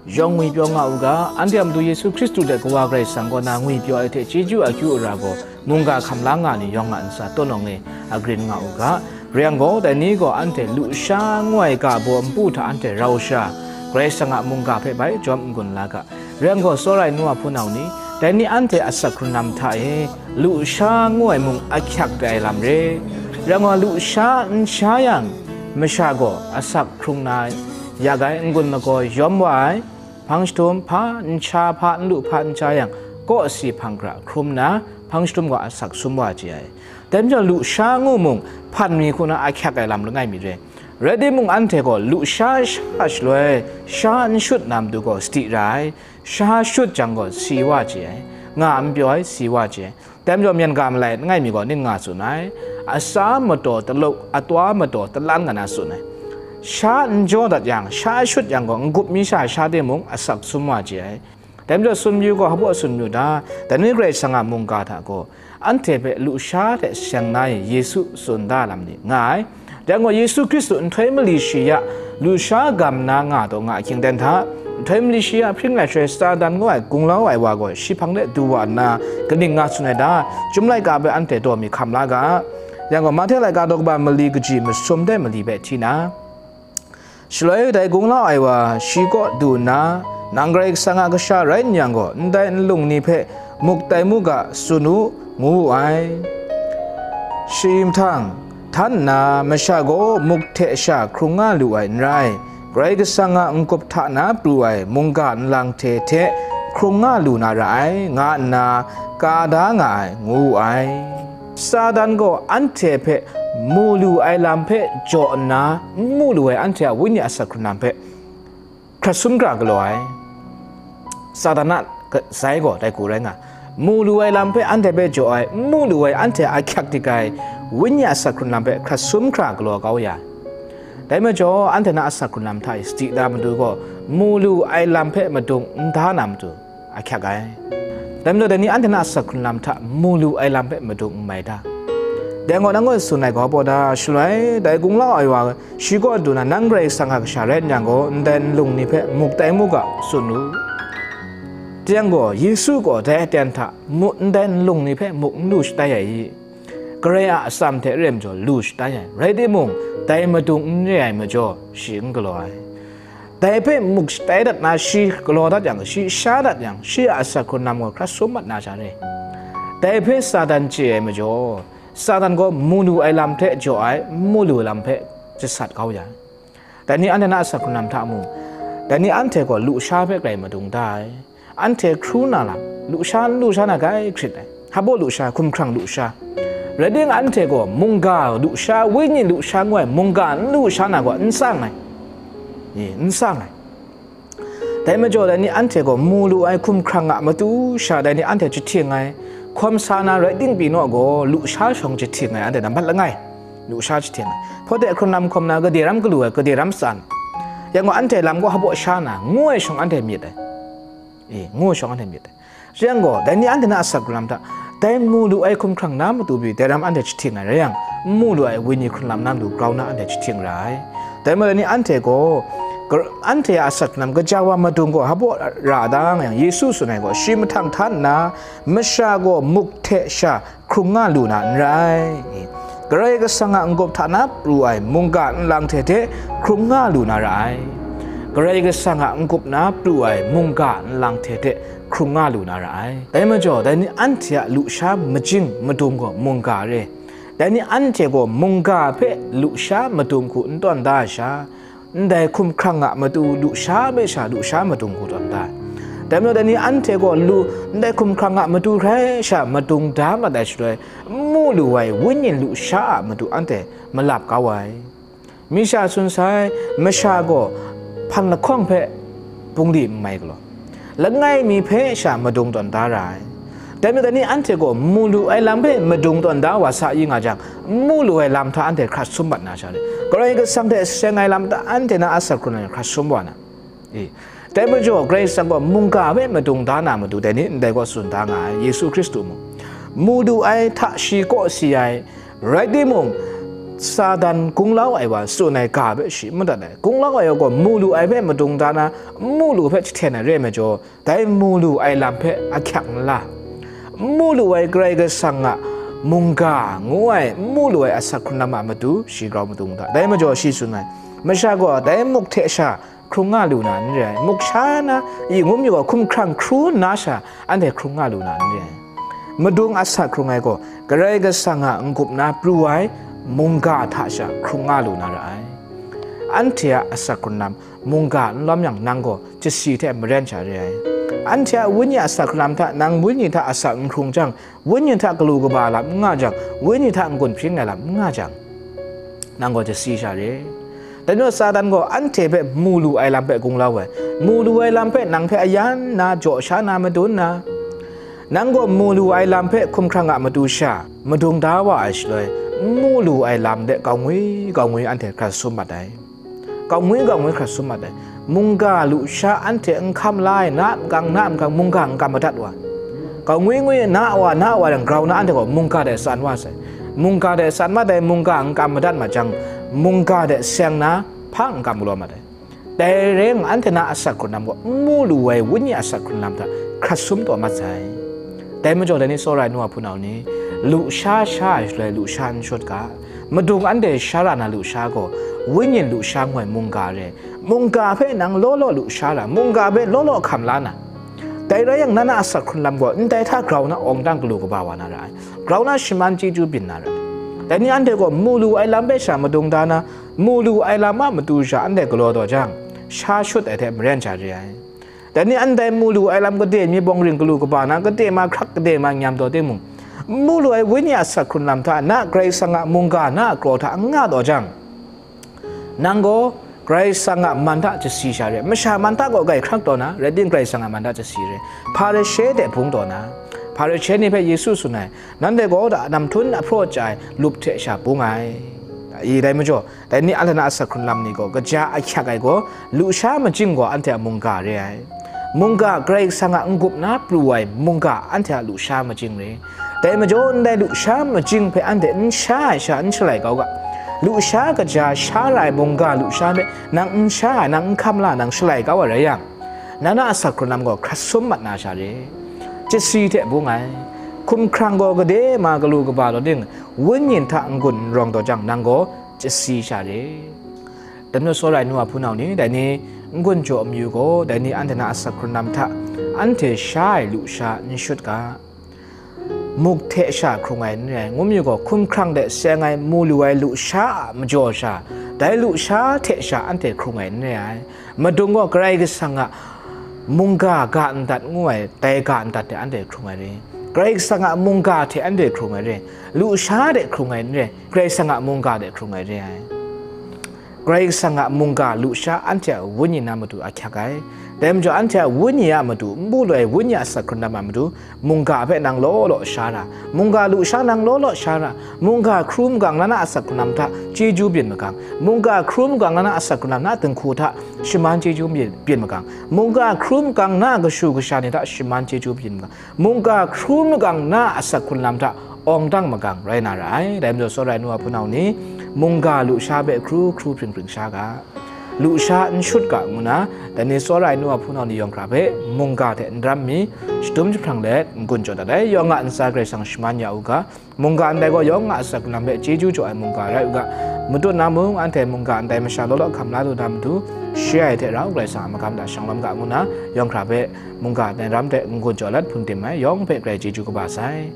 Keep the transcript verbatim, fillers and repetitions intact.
Yawng ngwipyaw nga u ga, anhte a Madu Yesu Hkristu hte Kawa Karai Kasang kaw na ngwipyaw ai hte chyeju akyu ara gaw mungga hkam la nga ni yawng a ntsa tawn awng e agrin nga u ga. Rai yang gaw, dai ni gaw anhte lusha ngu ai ga baw npu hta anhte rau sha, Karai Kasang a mungga hpe bai jawm n-gun la ga. Rai yang gaw, tsawra ai nu wa hpunau ni, dai ni anhte asak hkrun lam hta e lusha ngu ai mung ahkyak re ai lam re. Rai yang gaw, lusha n sha yang, masha gaw asak hkrung na ya gai, n-gun magaw yawm wa ai, hpang jahtum hpa n sha, hpa n lu, hpa n sha yang, kawsi hpang hkra hkrum nna, hpang jahtum gaw asak sum wa chye ai. Dai majaw, lusha ngu mung, hpan mi hku na ahkyak ai lam langai mi re. Rai timung, anhte gaw lusha sha shaloi, sha n shut na matu gaw sadi ra ai, sha shut jang gaw si wa chye ai, nga n pyaw ai, si wa chye ai. Dai majaw, myen ga malai langai mi gaw ning nga tsun ai, atsa mataw taluk, atwa mataw talan nga na tsun ai. Sha n jaw dat yang, sha shut yang gaw, n-gup mi sha sha timung, asak sum wa chye ai. Dai majaw, tsun mayu gaw, hpa baw tsun mayu ta? Dai ni Karai Kasang a mungga hta gaw, anhte hpe lusha hte seng na e Yesu tsun da lam ni nga ai. Dai gaw, Yesu Hkristu nhtoi mali shi ya lusha gam na nga taw nga ahkying ten hta, nhtoi mali shi ya hpring lai shaloi Satan ngu ai gunglau ai wa gaw shi hpang de du wa nna, kaning nga tsun ai ta? Chyum laika hpe anhte daw mi hkam la ga. Yang gaw, Mahte laika daw kaba mali kaji masum de mali hpe hti na, shaloi dai gunglau ai wa shi kaw du nna, "Nang Karai Kasang a Kasha rai n yang gaw, ndai nlung ni hpe muk tai mu ga, tsun u," ngu wu ai. Shi mahtang, htan nna, masha gaw muk hte sha hkrung nga lu ai n rai, Karai Kasang a n-gup hta na pru ai mungga nlang hte hte hkrung nga lu na ra ai, nga nna ka da nga ai, ngu wu ai. Satan gaw anhte hpe mu lu ai lam hpe jaw nna, n mu lu ai anhte a wenyi asak hkrun lam hpe hkrat sum hkra galaw ai. Satan a ga-, sai gaw dai hku rai nga, mu lu ai lam hpe anhte hpe jaw ai, n mu lu ai anhte a ahkyak dik ai wenyi asak hkrun lam hpe hkrat sum hkra galaw kau ya ai. Dai majaw, anhte na asak hkrun lam hta e sadi da matu gaw, mu lu ai lam hpe madung n da na matu ahkyak ai. Dai majaw, dai ni anhte na asak hkrun lam hta mu lu ai lam hpe madung n mai ta? Dai gaw, nang gaw tsun ai gaw, hpa baw ta? Shaloi dai gunglau ai wa shi kaw du na, "Nang Karai Kasang a Kasha rai n yang gaw, ndai nlung ni hpe muk tai mu ga, tsun u." Teng gaw, Yesu gaw dai aten hta mu-, ndai nlung ni hpe muk n lu shatai ai i? Karai a atsam hte re ai majaw lu shatai ai. Rai timung, dai madung n re ai majaw, shi n galaw ai. Dai hpe muk shatai dat na shi galaw dat yang, shi sha dat yang, shi a asak hkrun lam gaw hkra sum mat na sha re. Dai hpe Satan chye ai majaw, Satan gaw mu lu ai lam hte jaw ai, n mu lu ai lam hpe jasat kau ya ai. Dai ni anhte na asak hkrun lam hta mung, dai ni anhte gaw lusha hpe grai madung da ai. Anhte hkru na lam, lusha n lu sha na gai hkrit ai. Hpa baw lusha, hkumhkrang lusha. Rai timung, anhte gaw mungga lusha, wenyi lusha ngu ai mungga n lu sha na gaw n tsang ai. E, n tsang ai. Dai majaw, dai ni anhte gaw mu lu ai hkumhkrang a matu sha dai ni anhte jahting ai, hkawm sa na rai ting pyi naw gaw, lusha shawng jahting ai anhte nambat langai, lusha jahting ai. Hpawt de hkrun lam hkawm na, gade ram galu ai, gade ram tsan. Yang gaw, anhte lam gaw hpa baw sha na, ngu ai shawng anhte myit ai. E, ngu ai shawng anhte myit ai. Rai yang gaw, dai ni anhte na asak hkrun lam hta, dai mu lu ai hkumhkrang na matu pyi, dai ram anhte jahting ai rai yang, n mu lu ai wenyi hkrun lam na matu grau na anhte jahting ra ai. Dai majaw, dai ni anhte gaw, gar-, anhte a asak hkrun lam kaja wa madung gaw hpa baw ra a ta nga yang, Yesu tsun ai gaw, shi mahtang htan nna, masha gaw muk hte sha hkrung nga lu na n rai. Karai Kasang a n-gup hta na pru ai mungga nlang hte hte hkrung nga lu na ra ai. Karai Kasang a n-gup na pru ai mungga nlang hte hte hkrung nga lu na ra ai. Dai majaw, dai ni anhte a lusha majing madung gaw mungga re. Dai ni anhte gaw mungga hpe lusha madung hku n tawn da ai sha, ndai hkumhkrang a matu lusha hpe sha lusha madung hku tawn da ai. Dai majaw, dai ni anhte gaw lu, ndai hkumhkrang a matu hkrai sha madung da mat ai shaloi, n mu lu ai wenyi lusha a matu anhte malap kau ai. Mi sha tsun sai, masha gaw hpan lahkawng hpe bungli n mai galaw, langai mi hpe sha madung tawn da ra ai. Dai majaw, dai ni anhte gaw mu lu ai lam hpe madung tawn da wa sa i nga jang, n mu lu ai lam hta anhte hkrat sum mat na sha re. Karai Kasang hte seng ai lam hta anhte na asak hkrun ai hkrat sum wa na. E, dai majaw, Karai Kasang gaw mungga hpe madung da na matu dai ni ndai gaw tsun da nga ai, Yesu Hkristu mung. Mu lu ai hta shi kaw si ai, rai timung, Satan gunglau ai wa tsun ai ga hpe shi n madat ai. Gunglau ai wa gaw mu lu ai hpe madung da na, mu lu hpe jahten ai re ai majaw, dai mu lu ai lam hpe ahkyak n la. Mu lu ai Karai Kasang a mungga ngu ai mu lu ai asak hkrun lam a matu shi grau madung da. Dai majaw shi tsun ai, masha gaw dai muk hte sha hkrung nga lu na n re ai. Muk sha na, i ngu mi gaw hkumhkrang hkru nna sha anhte hkrung nga lu na n re ai. Madung asak hkrung ai gaw, Karai Kasang a n-gup na pru ai mungga hta sha hkrung nga lu na ra ai. Anhte a asak hkrun lam mungga n lawm yang, nang gaw chyasi hte maren sha re ai. Anhte a wenyi asak hkrun lam hta nang wenyi hta asak n hkrung jang, wenyi hta galu kaba lam n nga jang, wenyi hta n-gun hpring ai lam n nga jang, nang gaw chyasi sha re. Dai majaw Satan gaw anhte hpe mu lu ai lam hpe gunglau ai. Mu lu ai lam hpe nang hpe ayan nna jaw sha na madun na, nang gaw mu lu ai lam hpe hkumhkrang a matu sha madung da wa ai shaloi, n mu lu ai lam de kau ngwi kau ngwi anhte hkrat sum mat ai. Kau ngwi kau ngwi hkrat sum mat ai. Mungga lusha anhte n hkam la ai, na makang, na makang mungga n kam madat wa. Kau ngwi ngwi na wa, na wa yang grau na anhte gaw mungga de san wa sai. Mungga de san mat ai, mungga n kam madat mat jang, mungga de seng na hpa n kam galaw mat ai. Dai rai yang, anhte na asak hkrun lam gaw n mu lu ai wenyi asak hkrun lam hta hkrat sum taw mat sai. Dai majaw, dai ni tsawra ai nu a hpunau ni, lusha sha ai shaloi lusha n shut ga, madung anhte sha ra na lusha gaw, wenyi lusha ngu ai mungga re, mungga hpe nang law law lusha ra, mungga hpe law law hkam la na, dai rai yang, na na asak hkrun lam gaw ndai hta grau na awng dang galu kaba wa na ra ai, grau na shaman chyeju byin na ra ai. Dai ni anhte gaw mu lu ai lam hpe sha madung da na, mu lu ai lam a matu sha anhte galaw taw jang, sha shut ai hte maren sha re ai. Dai ni anhte mu lu ai lam gade mi bawng ring galu kaba na, gade ma hkrak, gade ma nyam taw timung, mu lu ai wenyi a asak hkrun lam hta na Karai Kasang a mungga na a kraw hta n nga taw jang, nang gaw Karai Kasang a man hta chyasi sha re, masha man hta gaw grai hkrak taw na, rai tim, Karai Kasang a man hta chyasi re, Hparishe de bung taw na, Hparishe ni hpe Yesu tsun ai, nanhte gaw da, namhtun ahpraw chya ai lup hte sha bung ai. I dai majaw, dai ni anhte na asak hkrun lam ni gaw, kaja ahkyak ai gaw, lusha majing gaw anhte a mungga re ai. Mungga, Karai Kasang a n-gup na pru ai mungga, anhte a lusha majing re. Dai majaw, ndai lusha majing hpe anhte n sha ai sha n shalai kau ga. Lusha kaja sha ra ai mungga lusha hpe nang n sha ai, nang n hkam la, nang shalai kau ai rai yang, na na asak hkrun lam gaw hkrat sum mat na sha re. Chyasi hte bung ai. Hkumhkrang gaw gade ma galu kaba taw ting, wenyi hta n-gun n rawng taw jang, nang gaw chyasi sha re. Dai majaw, tsawra ai nu a hpunau ni, dai ni n-gun jaw amyu gaw, dai ni anhte na asak hkrun lam hta anhte sha ai lusha n shut ga. Muk hte sha hkrung ai n re ai, ngu mi gaw, hkumhkrang de seng ai mu lu ai lusha a majaw sha, dai lusha hte sha anhte hkrung ai n re ai. Madung gaw, Karai Kasang a mungga ga ndat ngu ai, dai ga ndat de anhte hkrung ai re. Karai Kasang a mungga hte anhte hkrung ai re. Lusha de hkrung ai n re, Karai Kasang a mungga de hkrung ai re ai. Karai Kasang a mungga lusha anhte a wenyi na matu ahkyak ai. Dai majaw, anhte a wenyi a matu, n mu lu ai wenyi a asak hkrun lam a matu, mungga hpe nang law law sha ra, mungga lusha nang law law sha ra, mungga hkru magang na na asak hkrun lam hta chyeju byin magang, mungga hkru magang na na asak hkrun lam na dinghku hta shaman chyeju byin, byin magang, mungga hkru magang na kashu kasha ni hta shaman chyeju byin magang, mungga hkru magang na asak hkrun lam hta awng dang magang rai na ra ai. Dai majaw, tsawra ai nu a hpunau ni, mungga lusha hpe hkru hkru hpring hpring sha ga, lusha n shut ga ngu na, dai ni tsawra ai nu a hpunau ni yawng hkra hpe mungga hte n ram mi, shadum jahprang let n-gun jaw dat ai. Yawng a ntsa Karai Kasang shaman ya u ga, mungga ndai gaw yawng a asak lam hpe chyeju jaw ai mungga rai u ga, matut na mung, anhte mungga ndai masha law law hkam la lu na matu, shi ai hte rau Karai Kasang a magam hta shanglawm ga ngu na, yawng hkra hpe mungga ndai ram hte n-gun jaw let hpun tim ai, yawng hpe grai chyeju kaba sai.